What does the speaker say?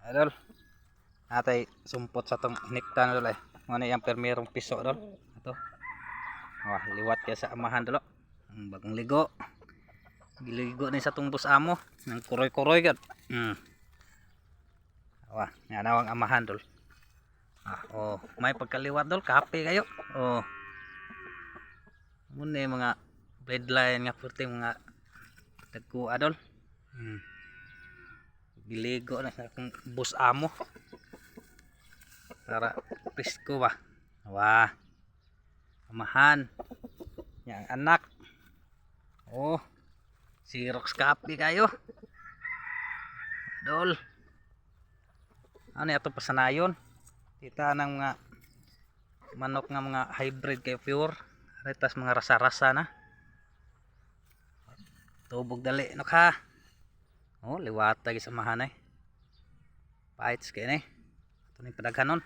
Idol. Atay sumpot sa tong hinikta na, dol, eh. Mao na iyang permerong piso, dol. Ato. Wah, liwat kaya sa amahan, dol. Ang bagong ligo. Giligo ni sa tong bus amo. Nang kuroy-kuroy gad. Wah, nga na ang amahan, dol. Ah, oh, may pagkaliwat, dol, kape kayo. Oh. Muna yung mga bloodline nga puti mga tagkuha, dol. Giligo na sa akong bus amo. Para presko ba. Wah. Amahan. Yang anak. Oh. Xerox copy kayo. Dol. Ano ato pasanayon? Kita ng mga manok nga mga hybrid kay pure. Retas mga rasa-rasa na. Tubog dali no ka. Oh, liwat sa amahan eh. Paits kay ni. Ito ni padaghanon.